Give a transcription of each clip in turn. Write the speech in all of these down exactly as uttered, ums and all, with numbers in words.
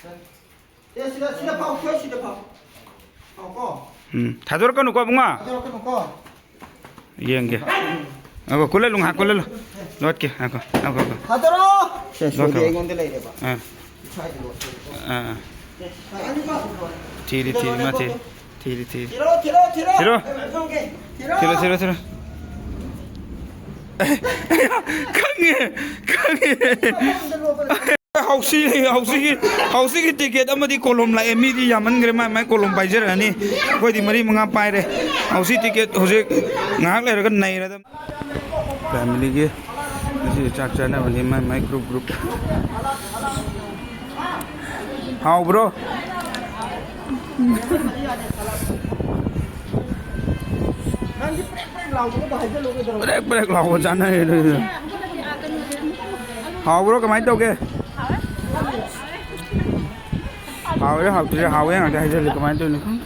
ꯑꯦ, ꯁꯤꯗ, ꯁꯤꯗ ꯐꯥꯎ, ꯁꯤꯗ, ꯁꯤꯗ ꯐꯥꯎ꯫ ꯐꯥꯎ ꯀꯣ꯫ ꯎꯝ, ꯊꯥꯗꯣꯔꯛꯀꯅꯨꯀꯣ, ꯏꯕꯨꯡꯉꯣ꯫ ꯊꯥꯗꯣꯔꯛꯀꯅꯨꯀꯣ꯫ ꯌꯦꯡꯒꯦ꯫ ꯉꯥꯏꯈꯣ, ꯀꯨꯜꯍꯜꯂꯨ, ꯉꯥꯏꯍꯥꯛ ꯀꯨꯜꯍꯜꯂꯨ꯫ ꯂꯣꯠꯀꯦ, ꯉꯥꯏꯈꯣ, ꯉꯥꯏꯈꯣ, ꯉꯥꯏꯈꯣ꯫ ꯊꯥꯗꯣꯔꯛꯑꯣ꯫ ꯁꯦ, ꯁꯣꯏꯗꯤ ꯂꯣꯠꯈ꯭ꯔꯕ? ꯑꯩꯉꯣꯟꯗ ꯂꯩꯔꯦꯕ꯫ ꯑꯥ꯫ ꯁ꯭ꯋꯥꯏꯗ ꯂꯣꯠ꯫ ꯑꯥ, ꯑꯥ꯫ ꯁꯦ, ꯁ꯭ꯋꯥꯏꯗ ꯂꯣꯠ꯫ ꯊꯤꯔꯤ, ꯊꯤꯔꯤ, ꯃꯥ ꯊꯤꯔꯤ꯫ ꯊꯤꯔꯤ, ꯊꯤꯔꯤ꯫ ꯊꯤꯔꯣ, ꯊꯤꯔꯣ, ꯊꯤꯔꯣ꯫ ꯊꯤꯔꯣ꯫ ꯊꯤꯔꯣ꯫ ꯊꯤꯔꯣ, ꯊꯤꯔꯣ, ꯊꯤꯔꯣ꯫ ꯈꯪꯉꯦ, ꯈꯪꯉꯦ꯫ ꯍꯥꯎꯁꯤ, ꯍꯥꯎꯁꯤꯒꯤ, ꯍꯥꯎꯁꯤꯒꯤ ꯇꯤꯀꯦꯠ ꯑꯃꯗꯤ ꯀꯣꯂꯣꯝ ꯂꯥꯛꯑꯦ꯫ ꯃꯤꯗꯤ ꯌꯥꯝꯃꯟꯈ꯭ꯔꯦ, ꯃꯥꯏ ꯃꯥꯏ ꯀꯣꯂꯣꯝ ꯄꯥꯏꯖꯔꯛꯑꯅꯤ꯫ ꯑꯩꯈꯣꯏꯗꯤ ꯃꯔꯤ ꯃꯉꯥ ꯄꯥꯏꯔꯦ꯫ ꯍꯥꯎꯁꯤ ꯇꯤꯀꯦꯠ ꯍꯧꯖꯤꯛ ꯉꯥꯏꯍꯥꯛ ꯂꯩꯔꯒ ꯅꯩꯔꯗꯝ꯫ ꯐꯦꯃꯤꯂꯤꯒꯤ ꯉꯁꯤ ꯆꯥꯛ ꯆꯥꯅꯕꯅꯤ, ꯃꯥꯏ ꯃꯥꯏ ꯒ꯭ꯔꯨꯞ ꯒ꯭ꯔꯨꯞ꯫ ꯍꯥꯎꯕ꯭ꯔꯣ? ꯄ꯭ꯔꯦꯛ ꯄ꯭ꯔꯦꯛ ꯂꯥꯎꯕ ꯆꯥꯅꯔꯦ ꯑꯗꯨꯏꯗꯨ꯫ ꯍꯥꯎꯕ꯭ꯔꯣ? ꯀꯃꯥꯏꯅ ꯇꯧꯒꯦ? ꯍꯥꯎꯔꯦ ꯍꯥꯎꯇ꯭ꯔꯤꯔ ꯍꯥꯎꯋꯦ ꯉꯥꯛꯇ ꯍꯥꯏꯖꯜꯂꯤ꯫ ꯀꯃꯥꯏꯅ ꯇꯧꯔꯤꯅꯣ ꯈꯪꯗꯦ꯫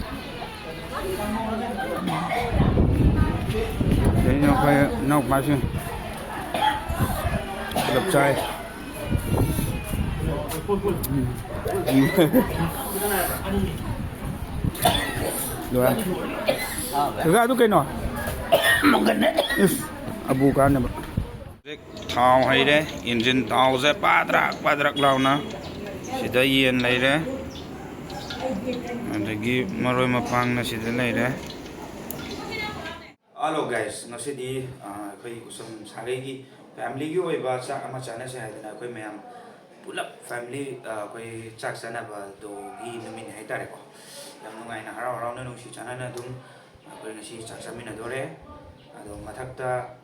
ꯁꯤꯗꯩꯅ ꯑꯩꯈꯣꯏ ꯏꯅꯥꯎꯄꯥꯁꯤꯡ ꯄꯨꯂꯞ ꯆꯥꯏ꯫ ꯂꯣꯏꯔꯦ꯫ ꯀꯀꯥ, ꯑꯗꯨ ꯀꯩꯅꯣ? ꯏꯁ, ꯑꯕꯨ ꯀꯥꯟꯅꯕ꯫ ꯍꯧꯖꯤꯛ ꯊꯥꯎ ꯍꯩꯔꯦ, ꯏꯟꯖꯤꯟ ꯊꯥꯎꯁꯦ ꯄꯥꯗ꯭ꯔꯛ ꯄꯥꯗ꯭ꯔꯛ ꯂꯥꯎꯅ꯫ ꯁꯤꯗ ꯌꯦꯟ ꯂꯩꯔꯦ, ꯑꯗꯒꯤ ꯃꯔꯣꯏ ꯃꯄꯥꯡꯅ ꯁꯤꯗ ꯂꯩꯔꯦ꯫ Hello guys, ꯉꯁꯤꯗꯤ, ꯑ, ꯑꯩꯈꯣꯏ ꯎꯁꯝ ꯁꯥꯒꯩꯒꯤ ꯐꯦꯃꯤꯂꯤꯒꯤ ꯑꯣꯏꯕ ꯆꯥꯛ ꯑꯃ ꯆꯥꯅꯁꯦ ꯍꯥꯏꯗꯅ ꯑꯩꯈꯣꯏ ꯃꯌꯥꯝ ꯄꯨꯂꯞ ꯐꯦꯃꯤꯂꯤ, ꯑ, ꯑꯩꯈꯣꯏ ꯆꯥꯛ ꯆꯥꯅꯕꯗꯨꯒꯤ ꯅꯨꯃꯤꯠꯅꯤ ꯍꯥꯏꯇꯥꯔꯦꯀꯣ꯫ ꯌꯥꯝ ꯅꯨꯡꯉꯥꯏꯅ, ꯍꯔꯥꯎ ꯍꯔꯥꯎꯅ, ꯅꯨꯡꯁꯤ ꯆꯥꯟꯅꯅ ꯑꯗꯨꯝ ꯑꯩꯈꯣꯏ ꯉꯁꯤ ꯆꯥꯛ ꯆꯥꯃꯤꯟꯅꯗꯣꯔꯦ꯫ ꯑꯗꯣ ꯃꯊꯛꯇ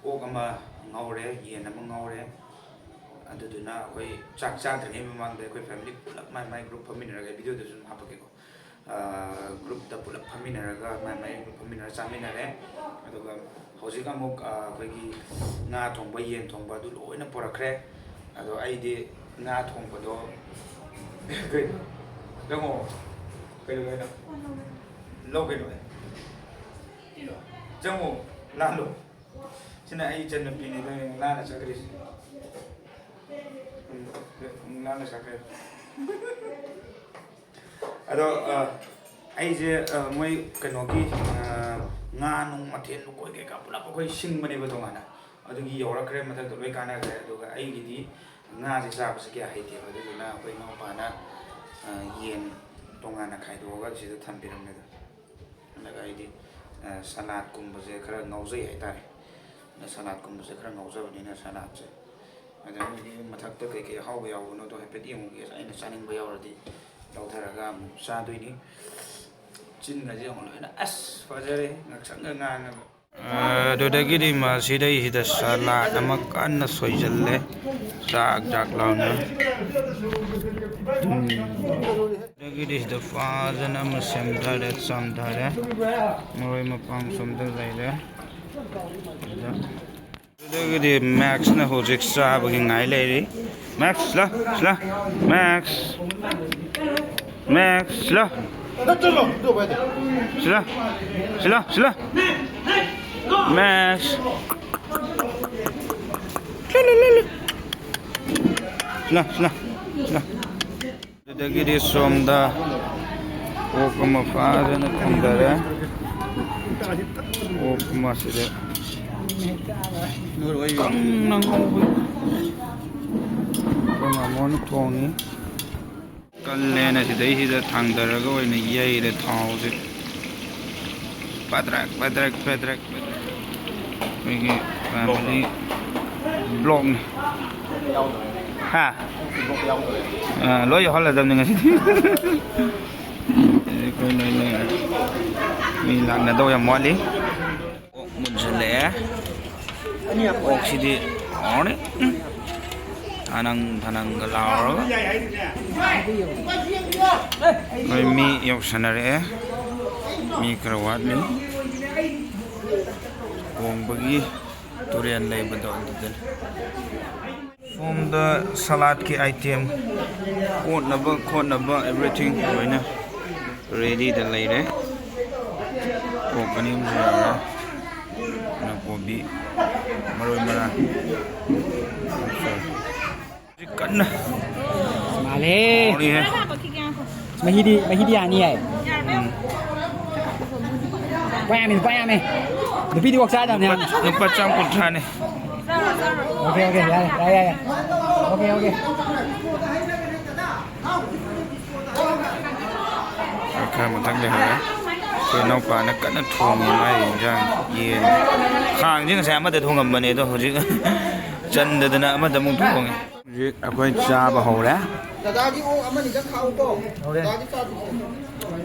ꯑꯣꯛ ꯑꯃ ꯉꯧꯔꯦ, ꯌꯦꯟ ꯑꯃ ꯉꯧꯔꯦ꯫ ꯑꯗꯨꯗꯨꯅ ꯑꯩꯈꯣꯏ ꯆꯥꯛ ꯆꯥꯗ꯭ꯔꯤꯉꯩ ꯃꯃꯥꯡꯗ ꯑꯩꯈꯣꯏ ꯐꯦꯃꯤꯂꯤ ꯄꯨꯂꯞ ꯃꯥꯏ ꯃꯥꯏ ꯒ꯭ꯔꯨꯞ ꯐꯝꯃꯤꯟꯅꯔꯒ, ꯚꯤꯗꯤꯑꯣꯗꯁꯨ ꯑꯗꯨꯝ ꯍꯥꯞꯄꯛꯀꯦꯀꯣ꯫ ꯑ, ꯒ꯭ꯔꯨꯞꯇ ꯄꯨꯂꯞ ꯐꯝꯃꯤꯟꯅꯔꯒ, ꯃꯥꯏ ꯃꯥꯏ ꯒ꯭ꯔꯨꯞ ꯐꯝꯃꯤꯟꯅꯔ ꯆꯥꯃꯤꯟꯅꯔꯦ꯫ ꯑꯗꯨꯒ ꯍꯧꯖꯤꯛ ꯑꯃꯨꯛ, ꯑ, ꯑꯩꯈꯣꯏꯒꯤ ꯉꯥ ꯊꯣꯡꯕ, ꯌꯦꯟ ꯊꯣꯡꯕ ꯑꯗꯨ ꯂꯣꯏꯅ ꯄꯨꯔꯛꯈ꯭ꯔꯦ꯫ ꯑꯗꯣ ꯑꯩꯗꯤ ꯉꯥ ꯊꯣꯡꯕꯗꯣ ꯀꯩꯅꯣ, ꯆꯪꯉꯣ꯫ ꯀꯩꯗꯧꯒꯦ ꯍꯥꯏꯅꯣ? ꯂꯧ ꯀꯩꯅꯣ? ꯆꯪꯉꯣ, ꯂꯥꯜꯂꯣ꯫ ꯁꯤꯅ ꯑꯩ ꯏꯆꯟꯅꯨꯄꯤꯅꯤ, ꯑꯗꯨ ꯂꯥꯟꯅ ꯆꯠꯈ꯭ꯔꯤꯁꯦ꯫ ꯎꯝ, ꯂꯥꯟꯅ ꯆꯠꯈ꯭ꯔꯦ꯫ ꯑꯗꯣ ꯑ, ꯑꯩꯁꯦ ꯑ, ꯃꯣꯏ ꯀꯩꯅꯣꯒꯤ ꯑ, ꯉꯥ ꯅꯨꯡ ꯃꯊꯦꯜ ꯂꯨꯀꯣꯏ ꯀꯩꯀꯥ ꯄꯨꯂꯞ ꯑꯩꯈꯣꯏ ꯁꯤꯡꯕꯅꯦꯕ ꯇꯣꯉꯥꯟꯅ꯫ ꯑꯗꯨꯒꯤ ꯌꯧꯔꯛꯈ꯭ꯔꯦ, ꯃꯊꯛꯇ ꯂꯣꯏ ꯀꯥꯟꯅꯈ꯭ꯔꯦ꯫ ꯑꯗꯨꯒ ꯑꯩꯒꯤꯗꯤ ꯉꯥꯁꯦ ꯆꯥꯕꯁꯦ ꯀꯌꯥ ꯍꯩꯇꯦꯕ, ꯑꯗꯨꯗꯨꯅ ꯑꯩꯈꯣꯏ ꯏꯅꯥꯎꯄꯥꯅ ꯑ, ꯌꯦꯟ ꯇꯣꯉꯥꯟꯅ ꯈꯥꯏꯗꯣꯛꯑꯒ ꯁꯤꯗ ꯊꯝꯕꯤꯔꯝꯃꯦꯗ꯫ ꯑꯗꯨꯒ ꯑꯩꯗꯤ ꯑ, ꯁꯂꯥꯠꯀꯨꯝꯕꯁꯦ ꯈꯔ ꯉꯥꯎꯖꯩ ꯍꯥꯏꯇꯥꯔꯦ꯫ ꯑꯗ ꯁꯂꯥꯠꯀꯨꯝꯕꯁꯦ ꯈꯔ ꯉꯥꯎꯖꯕꯅꯤꯅ ꯁꯂꯥꯠꯁꯦ ꯑꯗꯒꯤꯗꯤ ꯃꯊꯛꯇ ꯀꯩꯀꯩ ꯑꯍꯥꯎꯕ ꯌꯥꯎꯕꯅꯣꯗꯣ ꯍꯥꯏꯐꯦꯠ ꯌꯦꯡꯉꯨꯒꯦ꯫ ꯑꯩꯅ ꯆꯥꯅꯤꯡꯕ ꯌꯥꯎꯔꯗꯤ ꯂꯧꯊꯔꯒ ꯑꯃꯨꯛ ꯆꯥꯗꯣꯏꯅꯤ꯫ ꯆꯤꯟꯒꯁꯦ ꯌꯦꯡꯉꯨ ꯂꯣꯏꯅ, ꯑꯁ, ꯐꯖꯔꯦ, ꯉꯛꯁꯪꯒ ꯉꯥꯡꯉꯒ꯫ ꯑꯗꯨꯗꯒꯤꯗꯤ ꯃꯁꯤꯗꯩꯁꯤꯗ ꯁꯂꯥꯠ ꯑꯃ ꯀꯟꯅ ꯁꯣꯏꯖꯜꯂꯦ, ꯆꯥꯛ ꯆꯥꯛ ꯂꯥꯎꯅ꯫ ꯎꯝ꯫ ꯑꯗꯒꯤꯗꯤ ꯁꯤꯗ ꯐꯖꯅ ꯑꯃ ꯁꯦꯝꯊꯔꯦ, ꯆꯥꯝꯊꯔꯦ꯫ ꯃꯔꯣꯏ ꯃꯄꯥꯡ ꯁꯣꯝꯗ ꯂꯩꯔꯦ꯫ ꯑꯗꯨꯗ ꯑꯗꯨꯗꯒꯤꯗꯤ ꯃꯦꯛꯁꯅ ꯍꯧꯖꯤꯛ ꯆꯥꯕꯒꯤ ꯉꯥꯏ ꯂꯩꯔꯤ꯫ Max, Sheela, Sheela, max, max, Sheela, Sheela, Sheela, Sheela, max, Sheela, Sheela, Sheela. ꯑꯗꯨꯗꯒꯤꯗꯤ ꯁꯣꯝꯗ ꯑꯣꯛ ꯑꯃ ꯐꯖꯅ ꯊꯣꯡꯊꯔꯦ꯫ ꯑꯣꯛ ꯑꯃ ꯁꯤꯗ ꯀꯪꯅ ꯉꯧꯕ ꯑꯩꯈꯣꯏ ꯃꯥꯃꯣꯅ ꯊꯣꯡꯉꯤ꯫ ꯀꯜꯂꯦꯅ ꯁꯤꯗꯩꯁꯤꯗ ꯊꯥꯡꯊꯔꯒ ꯑꯣꯏꯅ ꯌꯩꯔꯦ ꯊꯥꯎꯁꯦ꯫ ꯄꯗ꯭ꯔꯛ, ꯄꯗ꯭ꯔꯛ, ꯄꯗ꯭ꯔꯛ, ꯄꯗ꯭ꯔꯛ꯫ ꯑꯩꯈꯣꯏꯒꯤ ꯐꯦꯃꯤꯂꯤ ꯕ꯭ꯂꯣꯛꯅꯤ꯫ ꯍꯥ? ꯑꯥ, ꯂꯣꯏ ꯌꯥꯎꯍꯜꯂꯗꯕꯅꯤ ꯉꯁꯤꯗꯤ꯫ ꯑꯩꯈꯣꯏ ꯂꯣꯏ ꯂꯩꯔꯦ꯫ ꯃꯤ ꯂꯥꯛꯅꯗꯧ ꯌꯥꯝ ꯋꯥꯠꯂꯤ꯫ ꯑꯣꯛ ꯃꯨꯟꯁꯤꯜꯂꯛꯑꯦ꯫ ꯑꯣꯛꯁꯤꯗꯤ ꯍꯥꯎꯔꯅꯤ꯫ ꯎꯝ꯫ ꯊꯅꯪ ꯊꯅꯪꯒ ꯂꯥꯎꯔꯒ꯫ ꯃꯣꯏ ꯃꯤ ꯌꯧꯁꯟꯅꯔꯛꯑꯦ꯫ ꯃꯤ ꯈꯔ ꯋꯥꯠꯂꯤ꯫ ꯀꯣꯡꯕꯒꯤ ꯇꯨꯔꯦꯜ ꯂꯩꯕꯗꯣ ꯑꯗꯨꯗꯅꯤ꯫ ꯁꯣꯝꯗ ꯁꯂꯥꯠꯀꯤ ꯑꯥꯏꯇꯦꯝ, ꯑꯣꯠꯅꯕ ꯈꯣꯠꯅꯕ, everything ꯂꯣꯏꯅ ꯔꯦꯗꯤꯗ ꯂꯩꯔꯦ꯫ ꯀꯣꯛ ꯑꯅꯤ ꯑꯃꯁꯨ ꯌꯥꯎꯔꯦ꯫ ꯑꯗꯨꯅ ꯀꯣꯕꯤ, ꯃꯔꯣꯏ ꯃꯔꯥꯡ꯫ ꯍꯧꯖꯤꯛ ꯀꯟꯅ ꯃꯥꯜꯂꯦ꯫ ꯍꯥꯎꯅꯤꯍꯦ꯫ ꯃꯍꯤꯗꯤ, ꯃꯍꯤꯗꯤ ꯌꯥꯅꯤ ꯌꯥꯏ꯫ ꯎꯝ꯫ ꯂꯨꯄꯥ ꯌꯥꯝꯃꯤ, ꯂꯨꯄꯥ ꯌꯥꯝꯃꯤ꯫ ꯅꯨꯄꯤꯗꯤ ꯑꯣꯛ ꯆꯥꯗꯕꯅꯦ꯫ ꯂꯨꯄꯥ, ꯂꯨꯄꯥ ꯆꯥꯝ ꯀꯨꯟꯊ꯭ꯔꯥꯅꯦ꯫ ꯑꯣꯀꯦ, ꯑꯣꯀꯦ, ꯌꯥꯔꯦ, ꯌꯥꯔꯦ, ꯌꯥꯔꯦ꯫ Okay, okay. ꯈꯔ ꯃꯊꯪ ꯂꯩꯍꯧꯔꯦ꯫ ꯑꯩꯈꯣꯏ ꯏꯅꯥꯎꯄꯥꯅ ꯀꯟꯅ ꯊꯣꯡꯉꯤ ꯃꯥꯒꯤ ꯏꯟꯖꯥꯡ, ꯌꯦꯟ꯫ ꯈꯥꯡꯁꯦ ꯉꯁꯥꯏ ꯑꯃꯗ ꯊꯣꯡꯉꯝꯕꯅꯦ, ꯑꯗꯣ ꯍꯧꯖꯤꯛ ꯆꯟꯗꯗꯅ ꯑꯃꯗ ꯑꯃꯨꯛ ꯊꯣꯡꯉꯦ꯫ ꯍꯧꯖꯤꯛ ꯑꯩꯈꯣꯏ ꯆꯥꯕ ꯍꯧꯔꯦ꯫ ꯗꯗꯥꯒꯤ ꯑꯣꯛ ꯑꯃꯅꯤꯗ ꯈꯥꯛꯎꯀꯣ꯫ ꯍꯧꯔꯦ꯫ ꯗꯗꯥꯒꯤ ꯆꯥꯗ꯭ꯔꯤꯕꯣ?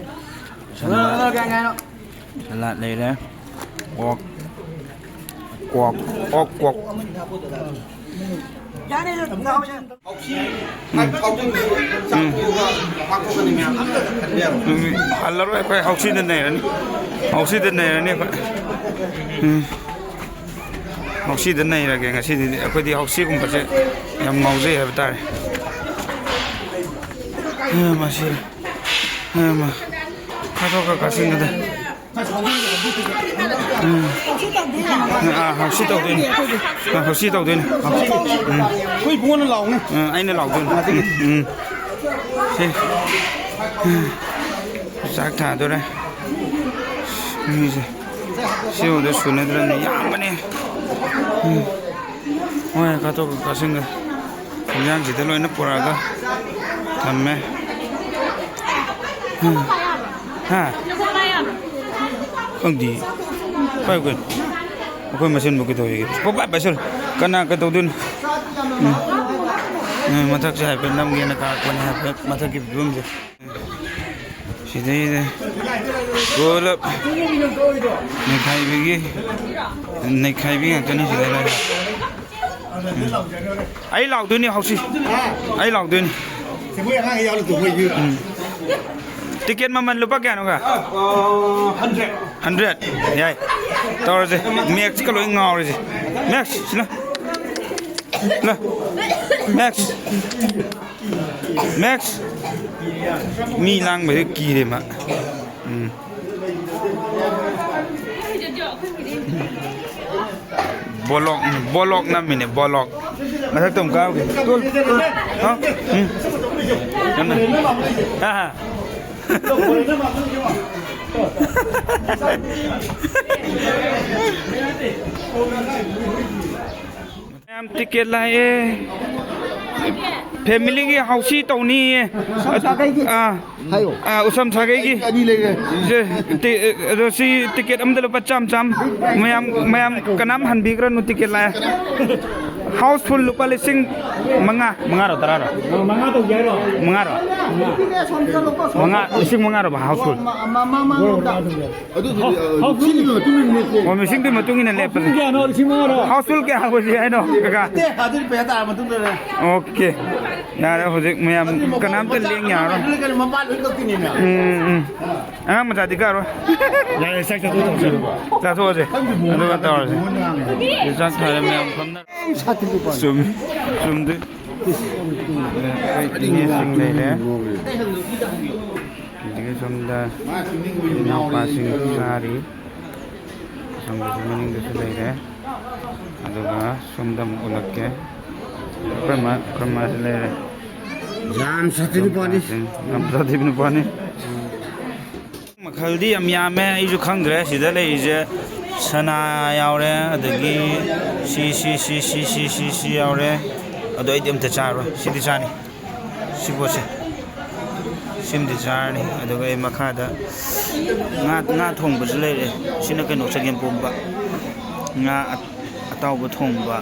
ꯁꯂꯥꯗ꯫ ꯁꯂꯥꯗ ꯂꯩꯔꯦ꯫ ꯑꯣꯛ꯫ ꯑꯣꯛ꯫ ꯑꯣꯛ꯫ ꯑꯣꯛ꯫ ꯌꯥꯔꯦ, ꯆꯥꯎꯁꯦ꯫ ꯎꯝ꯫ ꯎꯝ꯫ ꯍꯜꯂꯔꯣꯏ, ꯑꯩꯈꯣꯏ ꯍꯧꯁꯤꯗ ꯅꯩꯔꯅꯤ꯫ ꯍꯧꯁꯤꯗ ꯅꯩꯔꯅꯤ ꯑꯩꯈꯣꯏ꯫ ꯎꯝ꯫ ꯍꯧꯁꯤꯗ ꯅꯩꯔꯒꯦ ꯉꯁꯤꯗꯤ꯫ ꯑꯩꯈꯣꯏꯗꯤ ꯍꯧꯁꯤꯒꯨꯝꯕꯁꯦ ꯌꯥꯝ ꯉꯥꯎꯖꯩ ꯍꯥꯏꯕ ꯇꯥꯔꯦ꯫ ꯎꯝ, ꯃꯁꯤ꯫ ꯎꯝ, ꯃ-, ꯈꯥꯊꯣꯛ ꯈꯥ ꯀꯥꯁꯤꯟꯒꯗ꯫ ꯎꯝ꯫ ꯑꯥ, ꯍꯧꯁꯤ ꯇꯧꯗꯣꯏꯅꯤ꯫ ꯑꯥ, ꯍꯧꯁꯤ ꯇꯧꯗꯣꯏꯅꯤ꯫ ꯎꯝ꯫ ꯑꯩꯈꯣꯏ ꯏꯕꯨꯡꯉꯣꯅ ꯂꯥꯎꯅꯤ꯫ ꯎꯝ, ꯑꯩꯅ ꯂꯥꯎꯗꯣꯏꯅꯤ꯫ ꯎꯝ, ꯎꯝ꯫ ꯁꯤ꯫ ꯎꯝ꯫ ꯆꯥꯛ ꯊꯥꯗꯣꯔꯦ꯫ ꯃꯤꯁꯦ꯫ ꯁꯤ ꯎꯕꯗ ꯁꯨꯅꯗ꯭ꯔꯕꯅꯤ꯫ ꯌꯥꯝꯕꯅꯦ꯫ ꯎꯝ꯫ ꯍꯣꯏ, ꯀꯥꯊꯣꯛ ꯀꯥꯁꯤꯟꯒ꯫ ꯏꯟꯖꯥꯡꯁꯤꯗ ꯂꯣꯏꯅ ꯄꯨꯔꯛꯑꯒ ꯊꯝꯃꯦ꯫ ꯎꯝ꯫ ꯍꯥ? ꯈꯪꯗꯦ꯫ ꯄꯥꯏꯌꯨ ꯀꯩꯅꯣ꯫ ꯑꯩꯈꯣꯏ ꯃꯁꯦꯟꯕꯨ ꯀꯩꯗꯧꯋꯦꯒꯦ? ꯄꯪꯄꯥꯏ ꯄꯥꯏꯁꯜꯂꯨ꯫ ꯀꯅꯥ ꯀꯩꯗꯧꯗꯣꯏꯅꯣ? ꯎꯝ꯫ ꯎꯝ, ꯃꯊꯛꯁꯦ ꯍꯥꯏꯐꯦꯠ ꯅꯝꯒꯦꯅ ꯀꯥꯔꯛꯄꯅꯦ, ꯍꯥꯏꯐꯦꯠ ꯃꯊꯛꯀꯤ ꯐꯤꯕꯝꯁꯦ꯫ ꯁꯤꯗꯩꯗ ꯄꯨꯂꯞ ꯅꯩꯈꯥꯏꯕꯤꯒꯤ, ꯅꯩꯈꯥꯏꯕꯤ ꯉꯥꯛꯇꯅꯤ ꯁꯤꯗ ꯂꯩꯔꯤꯁꯦ꯫ ꯎꯝ꯫ ꯑꯩ ꯂꯥꯎꯗꯣꯏꯅꯤ ꯍꯧꯁꯤ꯫ ꯑꯩ ꯂꯥꯎꯗꯣꯏꯅꯤ꯫ ꯁꯦ, ꯃꯣꯏ ꯑꯉꯥꯡ ꯌꯥꯎꯅ ꯇꯣꯡꯕ ꯑꯣꯏꯗꯣꯏꯅꯤ꯫ ꯎꯝ꯫ ꯇꯤꯀꯦꯠ ꯃꯃꯜ ꯂꯨꯄꯥ ꯀꯌꯥꯅꯣꯒ? ꯑ, ꯍꯟꯗ꯭ꯔꯦꯠ꯫ ꯍꯟꯗ꯭ꯔꯦꯠ? ꯌꯥꯏ꯫ ꯇꯧꯔꯁꯦ꯫ ꯃꯦꯛꯁꯀ ꯂꯣꯏ ꯉꯥꯎꯔꯁꯦ꯫ ꯃꯦꯛꯁ, ꯁꯤꯂ꯫ ꯂ꯫ ꯃꯦꯛꯁ꯫ ꯃꯦꯛꯁ꯫ ꯃꯤ ꯂꯥꯡꯕꯁꯦ ꯀꯤꯔꯦ ꯃꯥ꯫ ꯎꯝ꯫ ꯕꯣꯂꯣꯛ, ꯕꯣꯂꯣꯛ ꯅꯝꯃꯤꯅꯦ, ꯕꯣꯂꯣꯛ꯫ ꯃꯊꯛꯇ ꯑꯃꯨꯛ ꯀꯥꯔꯨꯒꯦ꯫ Tool, tool. ꯍꯥ? ꯎꯝ꯫ ꯀꯟꯅ꯫ ꯑꯥ꯫ ꯃꯌꯥꯝ ꯇꯤꯀꯦꯠ ꯂꯥꯛꯑꯦ꯫ ꯐꯦꯃꯤꯂꯤꯒꯤ ꯍꯥꯎꯁꯤ ꯇꯧꯅꯤꯌꯦ꯫ ꯎꯁꯝ ꯁꯥꯒꯩꯒꯤ꯫ ꯑꯥ꯫ ꯍꯥꯏꯌꯣ꯫ ꯑꯥ, ꯎꯁꯝ ꯁꯥꯒꯩꯒꯤ꯫ ꯑꯅꯤ ꯂꯩꯔꯦ꯫ ꯁꯦ, ꯇꯤ-, ꯑꯗꯣ ꯁꯤ ꯇꯤꯀꯦꯠ ꯑꯃꯗ ꯂꯨꯄꯥ ꯆꯥꯝ ꯆꯥꯝ꯫ ꯃꯌꯥꯝ, ꯃꯌꯥꯝ ꯀꯅꯥꯝ ꯍꯟꯕꯤꯈ꯭ꯔꯅꯨ, ꯇꯤꯀꯦꯠ ꯂꯥꯛꯑꯦ꯫ ꯍꯥꯎꯁꯐꯨꯜ ꯂꯨꯄꯥ ꯂꯤꯁꯤꯡ ꯃꯉꯥ꯫ ꯃꯉꯥꯔꯣ, ꯇꯔꯥꯔꯣ? ꯃꯉꯥ ꯇꯧꯒꯦ ꯍꯥꯏꯔꯣ? ꯃꯉꯥꯔꯣ? ꯃꯉꯥ꯫ ꯃꯉꯥ, ꯂꯤꯁꯤꯡ ꯃꯉꯥꯔꯣ ꯍꯥꯎꯁꯐꯨꯜ? ꯃ-, ꯃ-, ꯃ-, ꯃꯉꯣꯟꯗ꯫ ꯑꯗꯨ, ꯑꯗꯨ, ꯑ, ꯍꯥꯎꯁꯐꯨꯜ ꯁꯤꯒꯤ ꯃꯇꯨꯡ ꯏꯟꯅ ꯂꯦꯞꯄꯁꯦ꯫ ꯑꯣ, ꯃꯤꯁꯤꯡꯗꯨꯒꯤ ꯃꯇꯨꯡ ꯏꯟꯅ ꯂꯦꯞꯄꯁꯦ꯫ ꯍꯥꯎꯁꯐꯨꯜ ꯀꯌꯥꯅꯣ? ꯂꯤꯁꯤꯡ ꯃꯉꯥꯔꯣ? ꯍꯥꯎꯁꯐꯨꯜ ꯀꯌꯥ ꯑꯣꯏꯁꯤ ꯍꯥꯏꯅꯣ, ꯀꯀꯥ? ꯅꯠꯇꯦ, ꯑꯗꯨꯗꯤ ꯄꯩꯁꯥ ꯇꯥꯔ ꯃꯇꯨꯡꯗ꯫ ꯑꯣꯀꯦ꯫ ꯌꯥꯔꯦ, ꯍꯧꯖꯤꯛ ꯃꯌꯥꯝ ꯑꯗꯨꯗꯤ ꯃꯄꯥ-, ꯀꯅꯥꯝꯇ ꯃꯆꯥ ꯂꯦꯡ ꯌꯥꯔꯔꯣꯏ꯫ ꯑꯗꯨꯗꯤ ꯀꯩꯅꯣ, ꯃꯄꯥ ꯂꯣꯏ ꯀꯛꯇꯣꯏꯅꯤꯅꯦ꯫ ꯎꯝ, ꯎꯝ, ꯎꯝ꯫ ꯑꯉꯥꯡ ꯃꯆꯥꯗꯤ ꯀꯛꯑꯔꯣꯏ꯫ ꯌꯥꯔꯦ, ꯆꯥꯛ ꯆꯥꯊꯣꯛ ꯇꯧꯁꯦ꯫ ꯆꯥꯊꯣꯛꯑꯁꯦ꯫ ꯑꯗꯨꯒ ꯇꯧꯔꯁꯦ꯫ ꯆꯥꯛ ꯊꯥꯔꯦ ꯃꯌꯥꯝ ꯐꯝꯅꯔ꯫ ꯆꯨꯝꯃꯤ꯫ ꯆꯨꯝꯗꯦ꯫ ꯑꯩꯈꯣꯏ ꯏꯅꯦꯁꯤꯡ ꯂꯩꯔꯦ꯫ ꯑꯗꯒꯤ ꯁꯣꯝꯗ ꯏꯅꯥꯎꯄꯥꯁꯤꯡ ꯆꯥꯔꯤ꯫ ꯁꯣꯝꯗꯁꯨ ꯃꯅꯤꯡꯗꯁꯨ ꯂꯩꯔꯦ꯫ ꯑꯗꯨꯒ ꯁꯣꯝꯗ ꯑꯃꯨꯛ ꯎꯠꯂꯛꯀꯦ꯫ ꯑꯩꯈꯣꯏ ꯃꯥ, ꯑꯩꯈꯣꯏ ꯃꯥꯁꯨ ꯂꯩꯔꯦ꯫ ꯌꯥꯝ ꯁꯥꯊꯤ ꯅꯨꯄꯥꯅꯤ꯫ ꯌꯥꯝ ꯁꯥꯊꯤꯕ ꯅꯨꯄꯥꯅꯤ꯫ ꯃꯈꯜꯗꯤ ꯌꯥꯝ ꯌꯥꯝꯃꯦ, ꯑꯩꯁꯨ ꯈꯪꯗ꯭ꯔꯦ꯫ ꯁꯤꯗ ꯂꯩꯔꯤꯁꯦ ꯁꯅꯥ ꯌꯥꯎꯔꯦ, ꯑꯗꯒꯤ ꯁꯤ, ꯁꯤ, ꯁꯤ ꯌꯥꯎꯔꯦ꯫ ꯑꯗꯣ ꯑꯩꯗꯤ ꯑꯝꯇ ꯆꯥꯔꯣꯏ꯫ ꯁꯤꯗꯤ ꯆꯥꯅꯤ꯫ ꯁꯤ ꯄꯣꯠꯁꯦ꯫ ꯁꯤꯃꯗꯤ ꯆꯥꯔꯅꯤ꯫ ꯑꯗꯨꯒ ꯑꯩ ꯃꯈꯥꯗ ꯉꯥ, ꯉꯥ ꯊꯣꯡꯕꯁꯨ ꯂꯩꯔꯦ꯫ ꯁꯤꯅ ꯀꯩꯅꯣ, ꯆꯒꯦꯝꯄꯣꯝꯕ꯫ ꯉꯥ ꯑ-, ꯑꯇꯥꯎꯕ ꯊꯣꯡꯕ꯫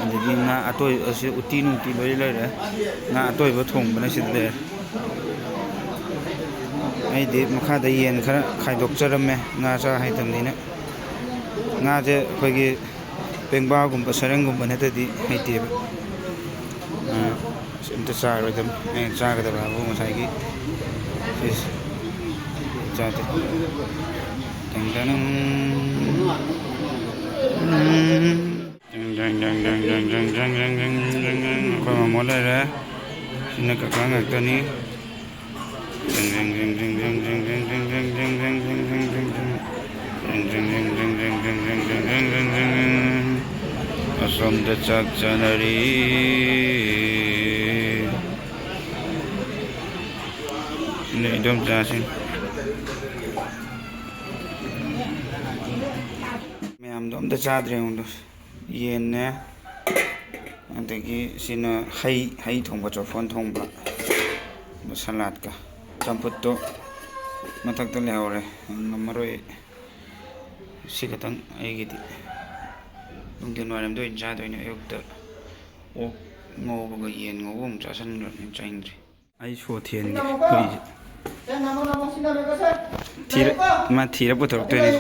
ꯑꯗꯒꯤ ꯉꯥ ꯑꯇꯣꯏ-, ꯑꯁꯤ ꯎꯇꯤ ꯅꯨꯡꯇꯤ ꯂꯣꯏ ꯂꯩꯔꯦ꯫ ꯉꯥ ꯑꯇꯣꯏꯕ ꯊꯣꯡꯕꯅ ꯁꯤꯗ ꯂꯩꯔꯦ꯫ ꯑꯩꯗꯤ ꯃꯈꯥꯗ ꯌꯦꯟ ꯈꯔ ꯈꯥꯏꯗꯣꯛꯆꯔꯝꯃꯦ, ꯉꯥ ꯆꯥ ꯍꯩꯇꯕꯅꯤꯅ꯫ ꯉꯥꯁꯦ ꯑꯩꯈꯣꯏꯒꯤ ꯄꯦꯡꯕꯥꯒꯨꯝꯕ, ꯁꯔꯦꯡꯒꯨꯝꯕ ꯅꯠꯇ꯭ꯔꯗꯤ ꯍꯩꯇꯦꯕ꯫ ꯑ, ꯑꯁ, ꯑꯝꯇ ꯆꯥꯔꯣꯏꯗꯕꯅꯤ꯫ ꯑꯩꯅ ꯆꯥꯒꯗꯕ ꯍꯥꯏꯕꯨ ꯉꯁꯥꯏꯒꯤ ꯁꯤꯁꯦ ꯆꯥꯗꯦ꯫ ꯇꯪ ꯇꯪ꯫ ꯎꯝ꯫ ꯑꯩꯈꯣꯏ ꯃꯃꯣ ꯂꯩꯔꯦ꯫ ꯁꯤꯅ ꯀꯀꯥ ꯉꯥꯛꯇꯅꯤ꯫ ꯑꯁꯣꯝꯗ ꯆꯥꯛ ꯆꯥꯅꯔꯤ꯫ ꯏꯗꯣꯝꯆꯥꯁꯤꯡ ꯃꯌꯥꯝꯗꯣ ꯑꯝꯇ ꯆꯥꯗ꯭ꯔꯦ ꯌꯦꯡꯉꯨꯗꯣ꯫ ꯌꯦꯟꯅꯦ, ꯑꯗꯒꯤ ꯁꯤꯅ ꯍꯩ, ꯍꯩ ꯊꯣꯡꯕ, ꯆꯣꯐꯣꯟ ꯊꯣꯡꯕ, ꯑꯗꯨ ꯁꯂꯥꯠꯀ꯫ ꯆꯝꯐꯨꯠꯇꯣ ꯃꯊꯛꯇ ꯂꯩꯍꯧꯔꯦ, ꯉꯝꯃꯔꯣꯏ꯫ ꯁꯤ ꯈꯛꯇꯪ ꯑꯩꯒꯤꯗꯤ꯫ ꯅꯨꯡꯊꯤꯜ ꯋꯥꯏꯔꯝꯗ ꯑꯣꯏꯅ ꯆꯥꯗꯣꯏꯅꯦ꯫ ꯑꯌꯨꯛꯇ ꯑꯣꯛ ꯉꯧꯕꯒ ꯌꯦꯟ ꯉꯧꯕ ꯑꯃꯨꯛ ꯆꯥꯁꯤꯟꯈ꯭ꯔꯕꯅꯤꯅ ꯆꯥꯅꯤꯡꯗ꯭ꯔꯦ꯫ ꯑꯩ ꯁꯣ ꯊꯦꯟꯒꯦ ꯍꯨꯏꯁꯦ꯫ ꯊꯤꯔ-, ꯃꯥ ꯊꯤꯔ ꯄꯨꯊꯣꯔꯛꯇꯣꯏꯅꯦ꯫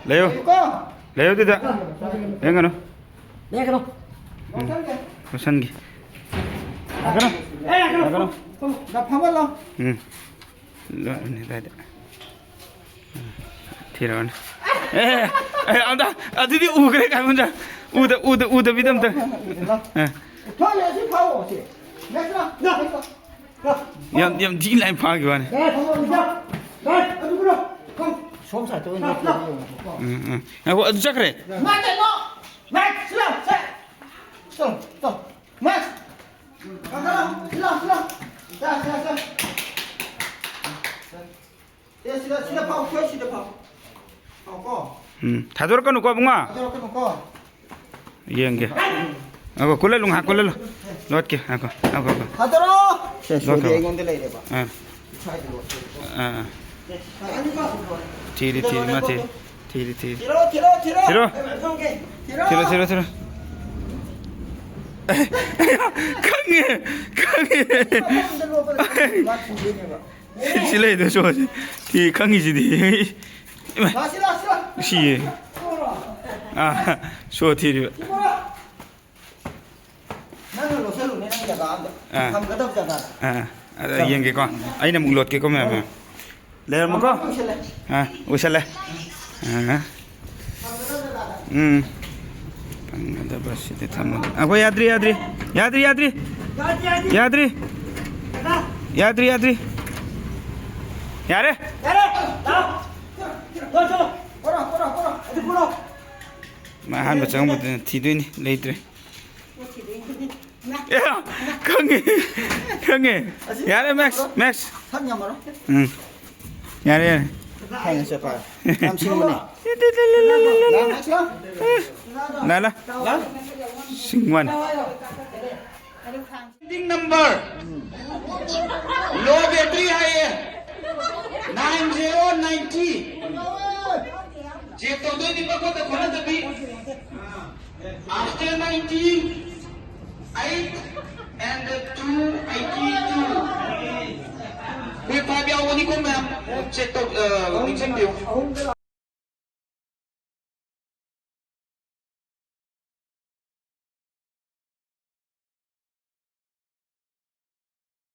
ꯂꯩꯌꯨ꯫ ꯂꯩꯌꯨ ꯑꯗꯨꯗ꯫ ꯂꯩꯌꯨꯒꯅꯨ꯫ ꯎꯝ꯫ ꯂꯣꯠꯁꯟꯒꯦ꯫ ꯂꯥꯛꯀꯅꯨ꯫ ꯂꯥꯛꯀꯅꯨ꯫ ꯎꯝ꯫ ꯂꯣꯠꯂꯅꯤ ꯑꯗꯥꯏꯗ꯫ ꯊꯤꯔꯛꯑꯣꯅꯦ꯫ ꯑꯦ, ꯑꯦ, ꯑꯝꯇ, ꯑꯗꯨꯗꯤ ꯎꯈ꯭ꯔꯦ ꯀꯥꯏꯃꯟꯗ꯫ ꯎꯗ-, ꯎꯗ-, ꯎꯗꯕꯤꯗ ꯑꯝꯇ꯫ ꯑꯦ꯫ ꯊꯣꯛꯑꯣꯅꯦ, ꯑꯁꯤ ꯐꯥꯎꯑꯣ, ꯁꯤ꯫ Next round, next round꯫ ꯌꯥꯝ, ꯌꯥꯝ ꯊꯤ ꯂꯥꯏꯅ ꯐꯥꯈꯤꯕ ꯋꯥꯅꯤ꯫ ꯁꯣꯝ side ꯇ ꯑꯣꯏꯅ ꯌꯦꯡꯉꯣ꯫ ꯎꯝ, ꯎꯝ꯫ ꯉꯥꯏꯈꯣ, ꯑꯗꯨ ꯆꯠꯈ꯭ꯔꯦ꯫ ꯃꯥ ꯀꯩꯅꯣ? ꯃꯥ ꯁꯤ ꯂꯥꯎ, ꯁꯦ꯫ ꯆꯠꯂꯣ, ꯆꯠꯂꯣ꯫ ꯃꯥ꯫ ꯁꯤ ꯂꯥꯎ, ꯁꯤ ꯂꯥꯎ꯫ ꯁꯦ, ꯁꯦ, ꯁꯦ꯫ ꯑꯦ, ꯁꯤꯗ, ꯁꯤꯗ ꯐꯥꯎ, ꯁꯣꯏ ꯁꯤꯗ ꯐꯥꯎ꯫ ꯐꯥꯎ ꯀꯣ꯫ ꯎꯝ, ꯊꯥꯗꯣꯔꯛꯀꯅꯨꯀꯣ, ꯏꯕꯨꯡꯉꯣ꯫ ꯊꯥꯗꯣꯔꯛꯀꯅꯨꯀꯣ꯫ ꯌꯦꯡꯒꯦ꯫ ꯉꯥꯏꯈꯣ, ꯀꯨꯜꯂꯜꯂꯨ, ꯉꯥꯏꯍꯥꯛ ꯀꯨꯜꯂꯜꯂꯨ꯫ ꯂꯣꯠꯀꯦ, ꯉꯥꯏꯈꯣ, ꯉꯥꯏꯈꯣ, ꯉꯥꯏꯈꯣ꯫ ꯊꯥꯗꯣꯔꯛꯑꯣ꯫ ꯁꯦ, ꯁꯣꯏꯗꯤ ꯂꯣꯠꯈ꯭ꯔꯕ꯫ ꯑꯩꯉꯣꯟꯗ ꯂꯩꯔꯦꯕ꯫ ꯑꯥ꯫ ꯁ꯭ꯋꯥꯏꯗ ꯂꯣꯠꯀꯦ꯫ ꯑꯥ, ꯑꯥ꯫ ꯁꯦ, ꯁ꯭ꯋꯥꯏꯗ ꯂꯣꯠꯀꯦ꯫ ꯊꯤꯔꯤ, ꯊꯤꯔꯤ, ꯃꯥ ꯊꯤꯔꯤ꯫ ꯊꯤꯔꯤ, ꯊꯤꯔꯤ꯫ ꯊꯤꯔꯣ, ꯊꯤꯔꯣ, ꯊꯤꯔꯣ꯫ ꯊꯤꯔꯣ꯫ ꯊꯤꯔꯣ꯫ ꯊꯤꯔꯣ, ꯊꯤꯔꯣ, ꯊꯤꯔꯣ꯫ ꯈꯪꯉꯦ, ꯈꯪꯉꯦ꯫ ꯃꯐꯝꯗ ꯂꯣꯠꯄꯗ ꯃꯥ ꯊꯤꯗꯣꯏꯅꯦꯕ꯫ ꯁꯤ ꯂꯩꯗꯣ ꯁꯣꯁꯤ꯫ ꯊꯤ ꯈꯪꯉꯤꯁꯤꯗꯤ꯫ ꯏꯃꯥ꯫ ꯂꯥꯛꯑꯣ, ꯁꯤ ꯂꯥꯛꯑꯣ, ꯁꯤ ꯂꯥꯛꯑꯣ꯫ ꯁꯤꯌꯦ꯫ ꯑꯥ, ꯁꯣ ꯊꯤꯔꯤꯕ꯫ ꯁꯤ ꯄꯨꯔꯛꯑꯣ꯫ ꯅꯪꯅ ꯂꯣꯠꯁꯜꯂꯨꯅꯦ, ꯅꯪ ꯖꯒꯥ ꯑꯝꯗ꯫ ꯑꯥ꯫ ꯊꯝꯒꯗꯕ ꯖꯒꯥꯗ꯫ ꯑꯥ, ꯑꯗ ꯌꯦꯡꯒꯦꯀꯣ꯫ ꯑꯩꯅ ꯑꯃꯨꯛ ꯂꯣꯠꯀꯦꯀꯣ, ꯃꯌꯥꯝ, ꯃꯌꯥꯝ꯫ ꯂꯩꯔꯝꯃꯨꯀꯣ꯫ ꯎꯏꯁꯜꯂꯦ꯫ ꯑꯥ, ꯎꯏꯁꯜꯂꯦ꯫ ꯑꯥ꯫ ꯊꯝꯒꯗꯕ ꯖꯒꯥꯗ꯫ ꯎꯝ꯫ ꯐꯪꯒꯗꯕ ꯁꯤꯗ ꯊꯝꯃꯒꯦ꯫ ꯑꯩꯈꯣꯏ ꯌꯥꯗ꯭ꯔꯤ, ꯌꯥꯗ꯭ꯔꯤ꯫ ꯌꯥꯗ꯭ꯔꯤ, ꯌꯥꯗ꯭ꯔꯤ꯫ ꯌꯥꯗ꯭ꯔꯤ, ꯌꯥꯗ꯭ꯔꯤ꯫ ꯌꯥꯗ꯭ꯔꯤ, ꯌꯥꯗ꯭ꯔꯤ꯫ ꯌꯥꯔꯦ꯫ ꯌꯥꯔꯦ꯫ ꯂꯥꯛꯑꯣ꯫ ꯆꯠꯂꯣ, ꯆꯠꯂꯣ꯫ ꯄꯨꯔꯛꯑꯣ, ꯄꯨꯔꯛꯑꯣ, ꯄꯨꯔꯛꯑꯣ꯫ ꯑꯗꯨ ꯄꯨꯔꯛꯑꯣ꯫ ꯃꯥ ꯑꯍꯥꯟꯕ ꯆꯪꯕꯗꯨꯅ ꯊꯤꯗꯣꯏꯅꯤ, ꯂꯩꯇ꯭ꯔꯦ꯫ ꯄꯣꯠ ꯊꯤꯗꯣꯏꯅꯤ꯫ ꯑꯦ, ꯈꯪꯉꯦ, ꯈꯪꯉꯦ꯫ ꯌꯥꯔꯦ, ꯃꯦꯛꯁ, ꯃꯦꯛꯁ꯫ ꯎꯝ꯫ ꯌꯥꯔꯦ, ꯌꯥꯔꯦ꯫ ꯌꯥꯝ ꯁꯤꯡꯕꯅꯦ꯫ ꯂꯥ, ꯂꯥ꯫ ꯁꯤꯡ one. Ending number. Low battery ꯍꯥꯏꯌꯦ꯫ Nine zero ninety꯫ Check ꯇꯧꯗꯣꯏꯅꯤ ꯄꯥꯈꯣꯠꯇ ꯈꯣꯠꯅꯗꯕꯤ꯫ After ninety, eight and two eighty two꯫ Quick five ꯌꯥꯎꯕꯅꯤꯀꯣ ꯃꯌꯥꯝ꯫ Check ꯇꯧ, ꯑ, ꯅꯤꯡꯁꯤꯡꯕꯤꯌꯨ꯫